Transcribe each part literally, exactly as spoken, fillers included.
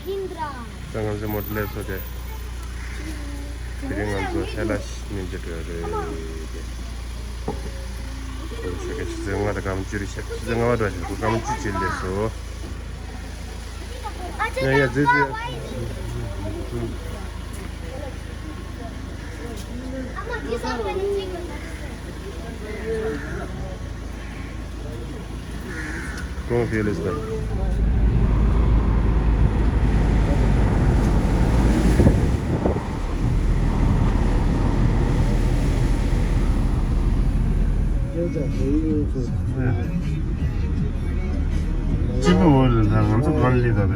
ད་ང་ཚོའི་མོ་ཊ་སླེབས་སོང་སྟེ། དེ་རིང་ང་ཚོ་ལྷ་ལ་ཉིན་གཅིག་འགྲོ་རེད། ཁོང་ཚོ་ཆོས་རྒྱལ་ཆུ་ཚོད་ལྔ་དང་སྐར་མ་བཅུ་རེད་ཤག་ཆུ་ཚོད་ལྔ་པ་འགྲོ་ཤག་སྐར་མ་བཅུ་ཅིག་སླེབས་སོང་། ཡ་ཡ་ཛི་ཛི། Don't feel it, sir. སྤྱི་པའི་འོག་ལ་ང་ཚོ་གང་སླེབས་པ་རེད།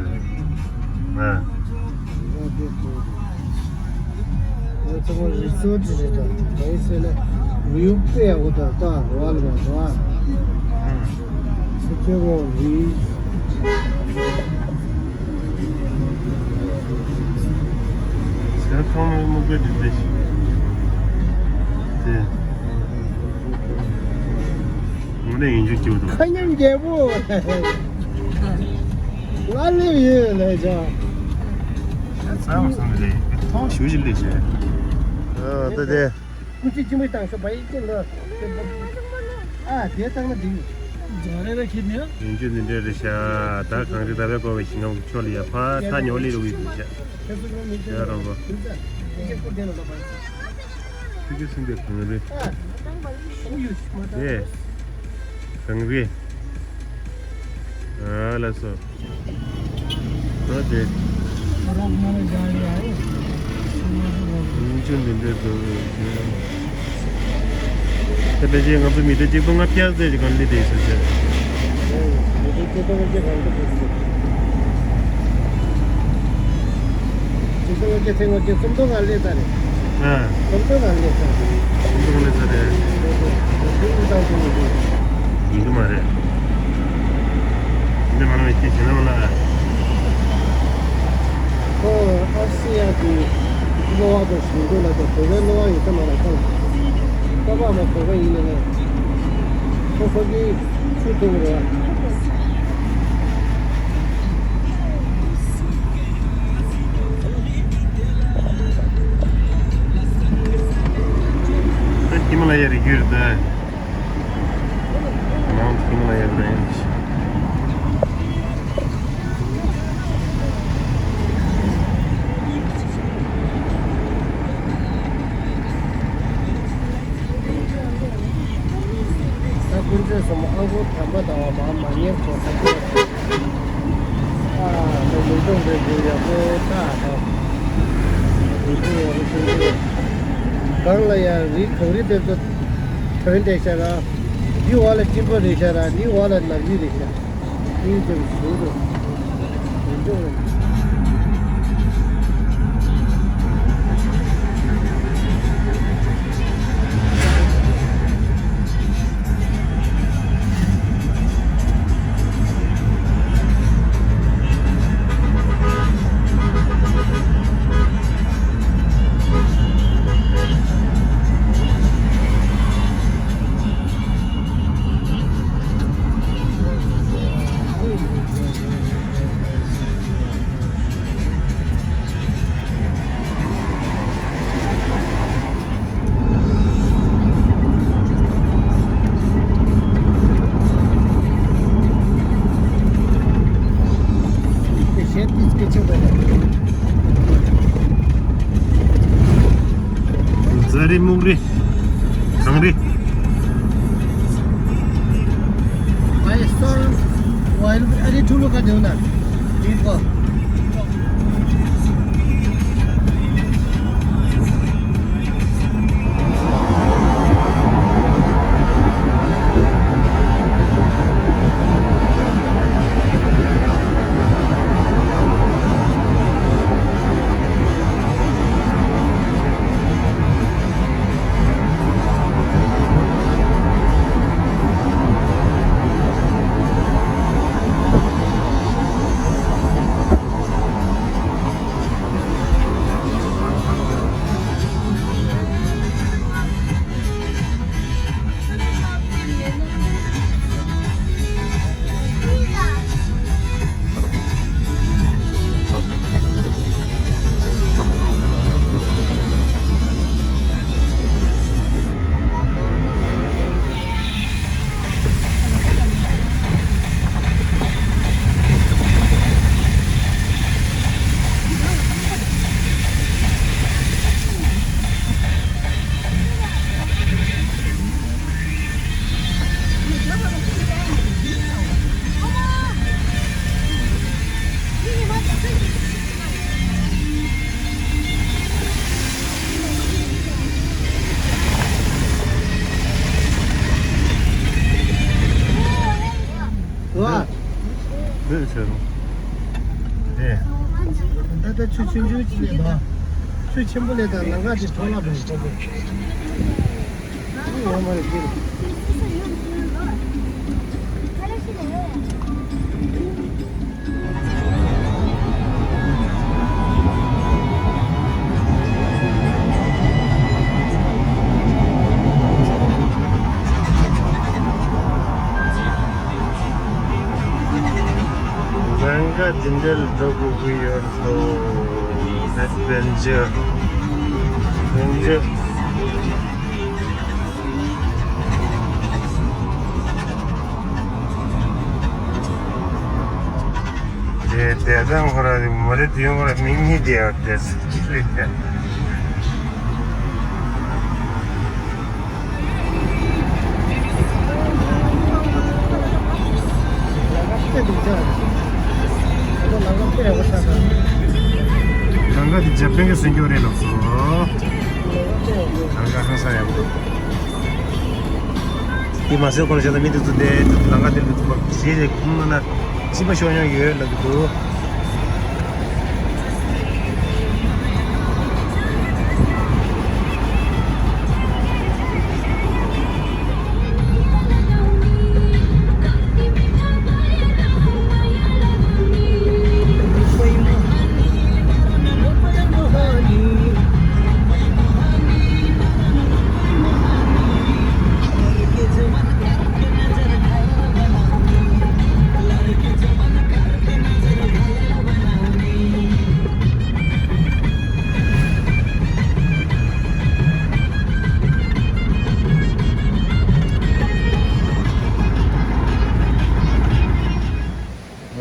ང་ཚོ་རི་སོ་ཊི་རེད་ད། གང་ཡིན་ཟེར་ན་ཝིའུ་དཔེ་ཡག་པོ་འདུག་ད་རོ་ཨ་ལ་མ་རོ་ཨ། སི་ཁྱོད་ངོ་ཝིའུ། ཟེར་ཐོག་མར་སྨུག་པའི་སྒྲིབ་པས་ཤིག་དེ། དངོས་གནས་ཡིན་རྒྱུ་སྐྱིད་པོ་འདུག་ཁ་ཉིན་རྒྱལ་པོ། ང་སླེབས་ཡོད་ལས་བྱ། ས་བ་སང་རེད། ཐོག་ཞུ་ཞིག་ལས་བྱས། ཨ་ད་དེ། སྐུ་ཚེ་ཆེན་པོ་བཏང་ཤོག་བ་ཡིན་ཅེས་ལ། ཨ་དེ་བཏང་ན་འགྲིག་ཡོད། རེ་རེ་ཁྱེར་ནས། ཡིན་རྒྱུ་འདི་འདྲ་རེད་ཤག་ད་གངས་རི་ལྟ་བའི་བསྐོར་བའི་ཞིང་ཁམས་ཕྱོགས་ལ་ཡ་ཕ་ཐག་ཉེ་བ་ལི་རུ་བི་དུ་ཤག་ཡ་རོང་པོ། ཐུགས་རྗེ་སེམས་དཔའི་གངས་རི། དེ། གངས་རི། ཨ་ལ་སོ། ད་དེ། རོགས་མ་ལ་རྒྱག་ཡ། ཡིན་རྒྱུ་འདི་འདྲ་འདུག་དེ་ཕལ་ཆེར་ང་ཚོ་མི་ཐེངས་གཅིག་སྟོང་ལྔ་བརྒྱ་ཙམ་ཞིག་གང་སླེབས་བསྡད་ཡོད་ས་རེད། མི་ཐེངས་གཅིག་སྟོང་ལྔ་བརྒྱ་གང་སླེབས་བསྡད་ཡོད་ས་རེད། གཅིག་སྟོང་ལྔ་བརྒྱ་ཐེངས་ལྔ་བརྒྱ་སུམ་སྟོང་ལྔ་སླེབས་ཚར་རེད། ཨ། སུམ་སྟོང་ལྔ་སླེབས་ཚར་རེད། སུམ་སྟོང་ལྔ་སླེབས་ཚར་རེད། ཡིན་གྱི་མ་རེད། འདི་མ་ནོར་བའི་སྐད་བྱེད་ན་མ་ལ། ཁོ་ཨ་སི་ཡ་གི་གློ་བ་དང་ཞིང་འབྲོག་ལ་དང་བོད་པའི་གློ་བ་ཡོད་ས་མ་རེད་ཁོ། ཁོ་པ་མ་བོད་པ་ཡིན་ནའི་ཁོ་ཁོ་གི་ཆུ་འཐུང་རེད་བ། ཧི་མ་ལ་ཡའི་རི་རྒྱུད་རེད་ད། Mount Himalaya Range. ད་ཀུན་སྤྱོད་སོ་མ་ཨ་ཁུ་དམ་པ་དང་བ་མ་མ་ཉེར་ཚོ་ས་ཁྱོད། ཨ་ནི་མི་འདུག་རེད་འདུག་ཡག་པོ་ད་ཨ་ད། མི་འདུག་ཡག་པོ་ཅན་གྱི། གང་ལ་ཡང་རི་གངས་རི་དེ་ཚོ་དོན་འདྲ་ཤ་ར། འདི་བ་ལ་སྐྱིན་པོ་རེད་ཤ་ར། འདི་བ་ལ་ནག་རི་རེད་ཤ། ཨིན་ཙམ་ཞུ་རོགས། དེ་འདྲ་རེད། ཛ་རི་སྨུག་རི། གངས་རི། ད་ལྟ་ཆུ་ཆུང་ཆུང་ཅིག་ལས་དང་། ཆུ་ཆེན་པོ་ལས་དང་ལམ་ཁ་དེ་འཕྲོ་བརླག་འགྲོ་ཡོད་པ། ཡོད་མ་རེད་འདིར། ལམ་ཁ་འདི་འདྲ་ལ་འགྲོ་དགོས་ཀྱི་ཡོད་འགྲོ། ཨེ་བེན་ཇར། བེན་ཇར། དེ་དེ་དང་ཁོ་ར་མོ་རེ་དེ་ཡོང་ཁོ་ར་མིག་གཉིས་དེ་ཡར་དེ་ཅི་རེད། ལམ་ཁ་དེ་འཇར་པན་གྱིས་བཟོས་རྒྱུ་རེད་ལབ་སོང་། ལམ་ཁ་ཧང་སང་ཡག་པོ་འདུག་དེ་མ་ཟད་ཁོ་ལ་བྱས་ན་མི་དེ་ཚོ་དེ་ལམ་ཁ་དེ་ལ་ཐུག་པ་གཞི་ལས་ཁུངས་ན་ན་སྐྱིད་པ་ཤོར་མྱོང་ཡོད་ལབ་ཀྱི་འདུག་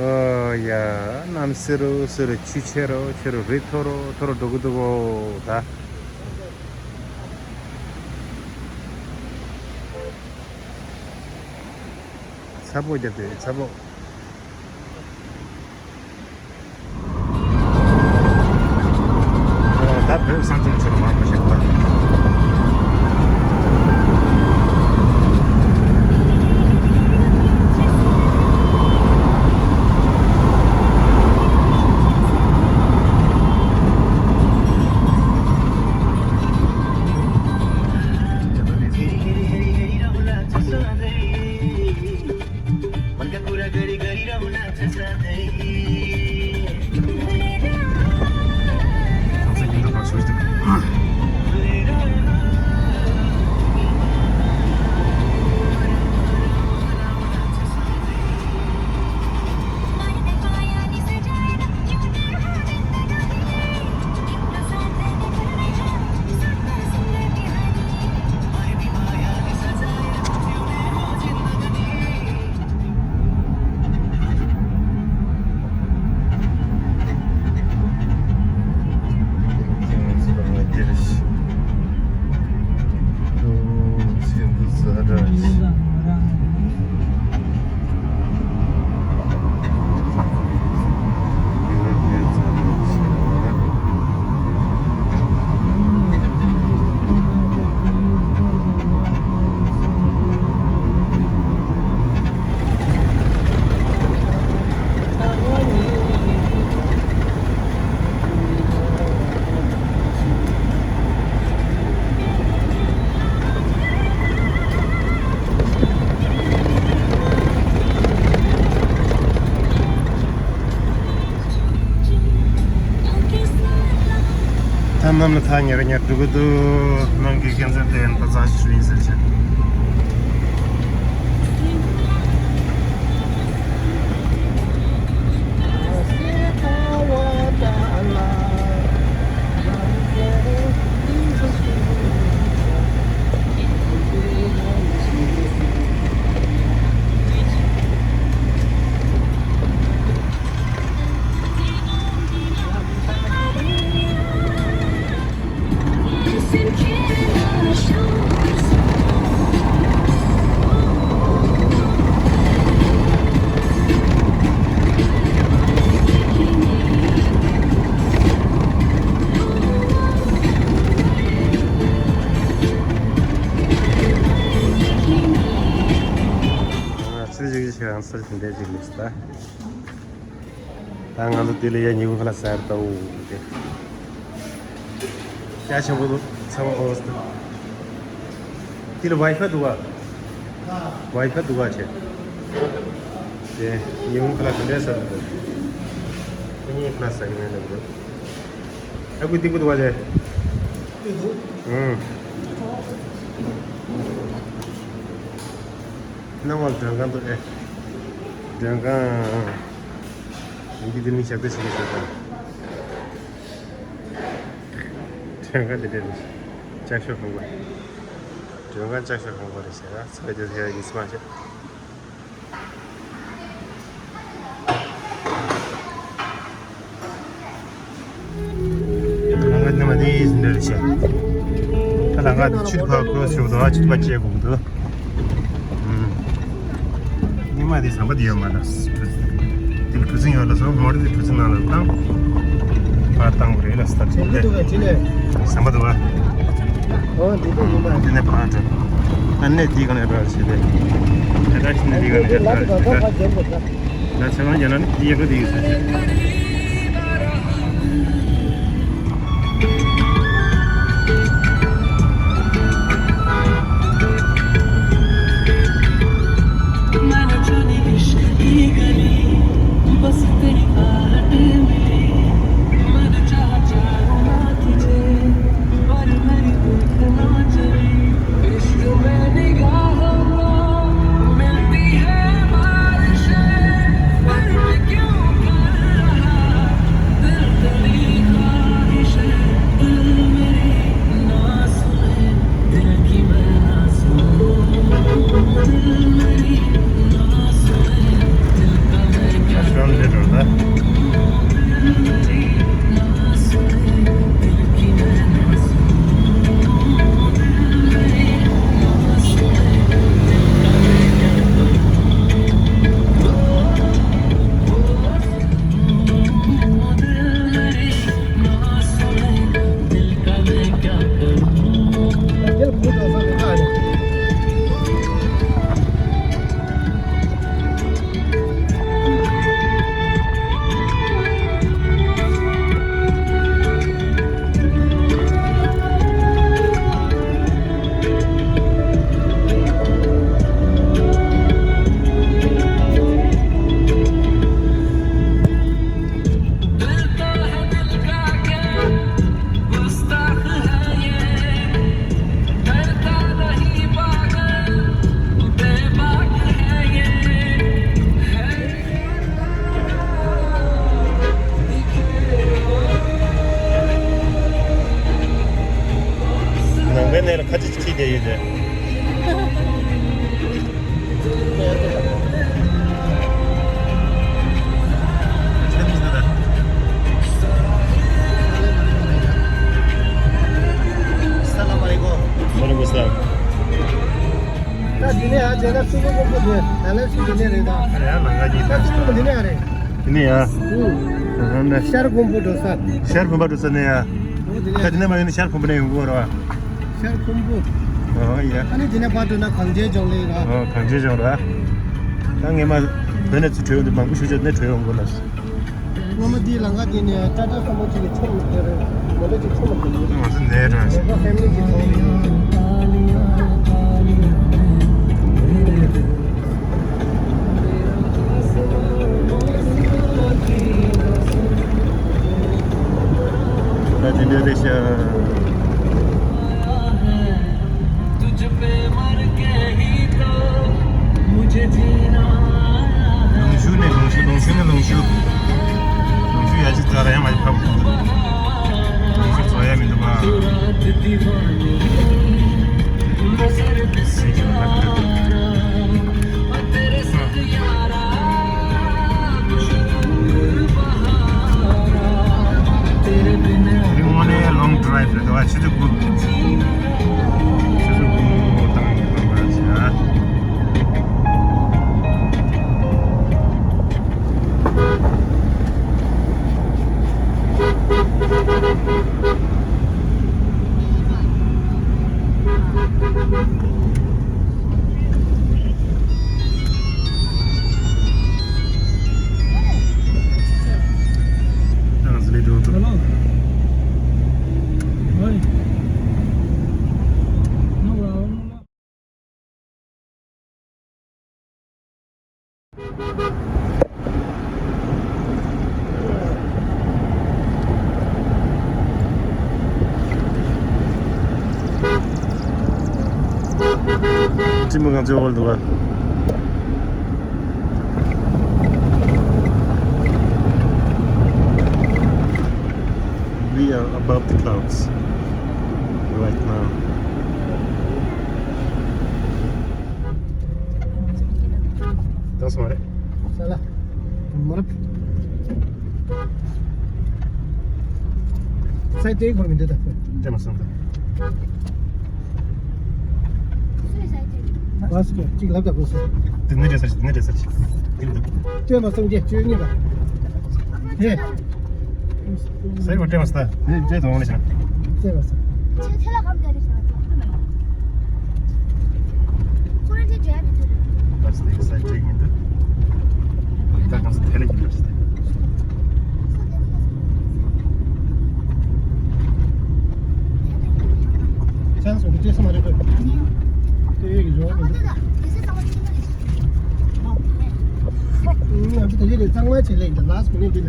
ཨོ་ཡ། གནམ་སེར་རོ་སེར་རོ། ཆུ་ཆེ་རོ་ཆེ་རོ། རི་མཐོ་རོ་མཐོ་རོ་འགྲོ་གི་འདུག་གོ་ད། ཚ་པོ་རྒྱབ་དེ་ཚ་པོ། ད་བོད་ས་མཚམས་ཚུར་མར་མ་ཤེས་པ། ད་གནམ་ལ་ཐག་ཉེ་རུ་ཉེ་རུ་འགྲོ་གི་འདུག་ནང་གི་ཁྱད་མཚར་དེ་ཡིན་པ་རྩ་ཆེ་ཤོས་ཡིན་ཟེར་བྱས། ཚིག་ཅིག་ཞིག་ཡང་ཚིག་དེ་འདྲ་ཅིག་མི་སྲིད་ད། ད་ང་ཚོ་དེ་ལ་ཡ་ཉི་ཤུ་ཁ་ལ་ཟེར་ཏོ། དེ་ཡ་ཆེན་པོ་འདུག་ཚ་བ་འོ་སྟེ། དེ་ལ་ཝའི་ཕའི་འདུག་ག་ཝའི་ཕའི་འདུག་ག་བྱས། དེ་ཉི་ཤུ་ཁ་ལ་དེ་འདྲའི་ཟེར་འདུག་ཁོ་གཉིས་ཁ་ལ་ཟེར་གི་མེད་འདུག་ཨ་ཁུ་ཏི་ཀུ་འདུག་ག་བྱས། ཨུང་། སྣང་བ་མགྲོན་ཁང་འདུག་ཨེ། མགྲོན་ཁང་། ཡིན་གྱི་དེ་མི་ཞབས་བརྟན་ཞིག་གི་ཞབས་བརྟན། མགྲོན་ཁང་དེ་འདྲ་རེད། ལྕགས་ཤོག་ཁང་པ། མགྲོན་ཁང་ལྕགས་ཤོག་ཁང་པ་རེད་ཟེར་ཨ་ཚོ་དེ་ཟེར་ཡ་ཡིན་སྲིད་མ་ཤེས། ལམ་ཁ་ནི་མ་དེ་ཟིན་འདྲ་རེད་ཤག་ད་ལམ་ཁ་དེ་ཆུ་ཕར་ཀོ་རོ་སི་བྱེད་དགོས་འདུག་ཨ་ཆུ་ཕར་བཅད་དགོས་འདུག་ཨུམ། ཉི་མ་དེ་ཟམ་པ་དེ་ཡོད་མ་རེད། གྲུ་གྲུ་གཟིངས་ཡོད་ལ་སོང་མོ་ཊ་དེ་གྲུ་གཟིངས་ནང་ལ་བཏང་། ཕར་བཏང་དགོས་རེད་ལ་སྟབས་བདེ། ཟམ་པ་འདུག་ག་ཅི་ལས། ཟམ་པ་འདུག་ག་ཨོ་འདི་དེ་ཡིན་པ། དེ་ནས་ཕར་འགྲོ། ཨ་ནི་དེ་ག་ནས་འགྲོ་ཞེས་ཏེ། ད་ལྟ་ཕྱིན་ནས་དེ་ག་ནས་འགྲོ་ཞེས་ཏེ། ད་ཚེ་དབང་རྒྱ་ནག་ནི་དེ་ཡག་པོ་དེ་ཡོད་ས་རེད། ནང་པའི་གནས་ལ་ཁ་ཆེ་ཁྲིད་བསྡད་ཡོད་དེ། སླ་མ་རེད་གོ། ཝ་ལེ་ཀུམ་སླམ། ད་འདི་ནས་ཨ་ཇེ་ན་སུ་ལོ་གོ་གོ་དེ་ད་ལན་སུ་འདི་ནས་རེད་ད། ཨ་རེ་ཨ་ལང་ཀ་གཉིས་ད་ད་སུ་ལོ་འདི་ནས་ཨ་རེད། འདི་ནས་ཡ། ཨུ། ཨ་ནི། ཤར་ཁུམ་བུ་འགྲོ་ས། ཤར་ཁུམ་བུ་འགྲོ་ས་ནས་ཡ། ཨོ་འདི་ནས། ད་འདི་ནས་མ་ཡོང་ན་ཤར་ཁུམ་བུ་ནས་ཡོང་གི་རེད་བ། ཤར་ཁུམ་བུ། ཨོ་ཡ། ཨ་ནི་འདི་ནས་ཕར་འགྲོ་ན་གངས་ཅན་ལྗོངས་གླིང་ར། ཨོ་གངས་ཅན་ལྗོངས་ར། ད་ངས་མ་བོད་ནས་ཚུར་བྲོས་ཡོང་དུས་མང་པོ་ཞུ་ཆ་ནས་བྲོས་ཡོང་དགོས་ལ། སྔོན་མ་འདིའི་ལམ་ཁ་དེ་ནས་ཀྲ་ཀྲ་ཁང་པ་གཅིག་གི་ཕྱོགས་ལ་སླེབས་རེད། མོ་ཊ་གཅིག་ཕྱོགས་ལ་སླེབས་རེད། ང་ཚོ་ནས་རང་ཞིག་ཕེ་མི་ལི་གཅིག་ཐོག་ལ་ཡོད། ད་དེ་འདྲ་རེད་ཤག་ལུང་ཤུར་ནས་ལུང་ཤུར། ལུང་ཤུར་ནས་ལུང་ཤུར། ལུང་ཤུར་ཡ་གཅིག་རྩ་ལ་ཡ་མ་ཡི་ཕབ། ལུང་ཤུར་རྫོགས་ཡ་མི་འདུག་ག We want a long drive. ཆུ་ཚོད་དགུ། ཆུ་ཚོད་དགུ་བཏང་ནས་ལམ་ཁ་ཕྱིན། ཅི་མི་གང་ཚོད་འོལ་འདུག་ག We are above the clouds right now. ད་སོང་རེད། ས་ལ། མ་རབས། སའི་དེའི་སྐོར་མི་འདུག་ད། དེ་མ་སོང་ད། བ་སུ་ཀེ་གཅིག་ལབ་ད་བུ་སུ། དེ་ནས་འདྲེ་སར་དེ་ནས་འདྲེ་སར་དེ་འདུག་དེ་མ་སོང་རྒྱལ་བཅོས་ཉེས་པ། དེ། སའི་གོ་དེ་མ་སོང་ད། དེ་དེ་དོང་ནས་ཤ། དེ་མ་སོང་། ཁྱེད་ཐལ་ལ་གམ་དེ་རེད་ཤག་ཁོ་རང་དེ་འབྲས་མི་འདུག་ད་སྟེ་ས་ཅིག་མི་འདུག་ད་གང་ས་ཐལ་ལ་ཡིན་ལ་སྟེ། ཅང་སོང་གི་ཅེས་མ་རེད་པས། དེ་ཡིག་ཡོང་མི་འདུག་ང་ཚོ་དེ་ཡིག་ལས་གཙང་མ་བྱེད་ལས་ཡིན་ད་ལགས་མི་ནས་འདི་ལ།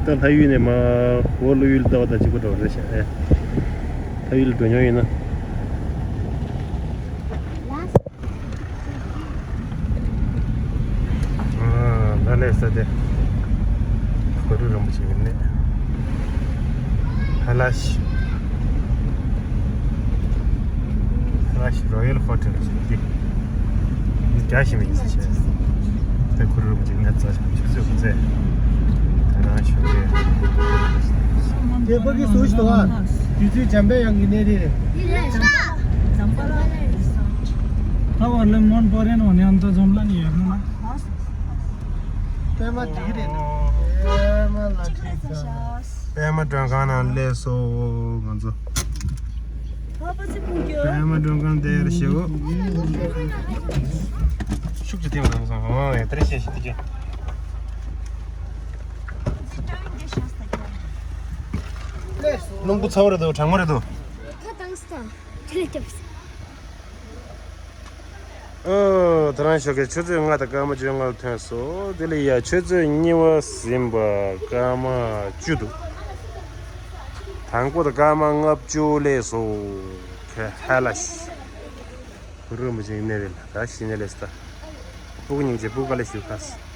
ད་ལྷ་ཡུལ་ནས་མ་འོ་ལོ་ཡུལ་ལྟ་བ་དང་གཅིག་པ་འདྲ་བ་རེད་ཤག་ཨེ། ལྷ་ཡུལ་འགྲོ་མྱོང་ཡོད་ན། ཨ། ད་ལས་ས་དེ། གུ་རུ་རིན་པོ་ཆེ་གི་གནས། ཧ་ལ་ཤི། ཧ་ལ་ཤི་རོ་ཡལ་ཧོ་ཊེལ་ཞིག་འདི། འདི་རྒྱ་ཞིག་མིན་ཟེར་བྱས། ད་གུ་རུ་རིན་པོ་ཆེ་གི་གནས་རྩ་ཆེན་པོ་ཞིག་བཟོས་པ་མཛད། ད་རང་ཞུ་གི། དེ་ཕ་གི་སུ་ཞིག་ཏུ་བ། དུས་ཚོད་འཇམ་པའི་དབྱངས་ཀྱི་གནས་རི་རེད། ད་བར་ལ་མོན་པོ་རེན་འོ་ནས་ཨམ་ད་འཛོམས་ལ་ནི་ཡོད་ན། པད་མ་འདི་རེད་ན། པད་མ་ལ་ཁྲིད་ས། པད་མ་མགྲོན་ཁང་ནང་སླེབས་སོང་ང་ཚོ། པད་མ་མགྲོན་ཁང་དེར་ཞེའོ། ཤུགས་ཀྱིས་ཐེངས་དང་སོང་ཨང་ཡ་དེར་ཤེས་ཤིག་དེ་ཀྱང་། རླུང་བུ་ཚ་བོ་རེད་འདུག་གྲང་མོ་རེད་འདུག་ཁ་བཏང་སྟངས་དེ་ལས་སྐྱབས། ཨོ། ད་རང་ཞོགས་ཀས་ཆུ་ཚོད་ལྔ་དང་སྐར་མ་བཅོ་ལྔ་ལ་ཐོན་སོང་། དེ་ལ་ཡ་ཆུ་ཚོད་གཉིས་པ་ཟིན་པ་སྐར་མ་བཅུ་འདུག་དང་པོ་དང་སྐར་མ་ལྔ་བཅུ་སླེབས་སོང་། ཁ་ཧ་ལ་ཤི། གུ་རུ་རིན་པོ་ཆེའི་གནས་རེད་ལ་ད་ཤི་ནས་ལས་ད། སྤུ་གུ་སྙིང་རྗེ་སྤུ་གུ་དཀའ་ལས་ཞུ་ཁ།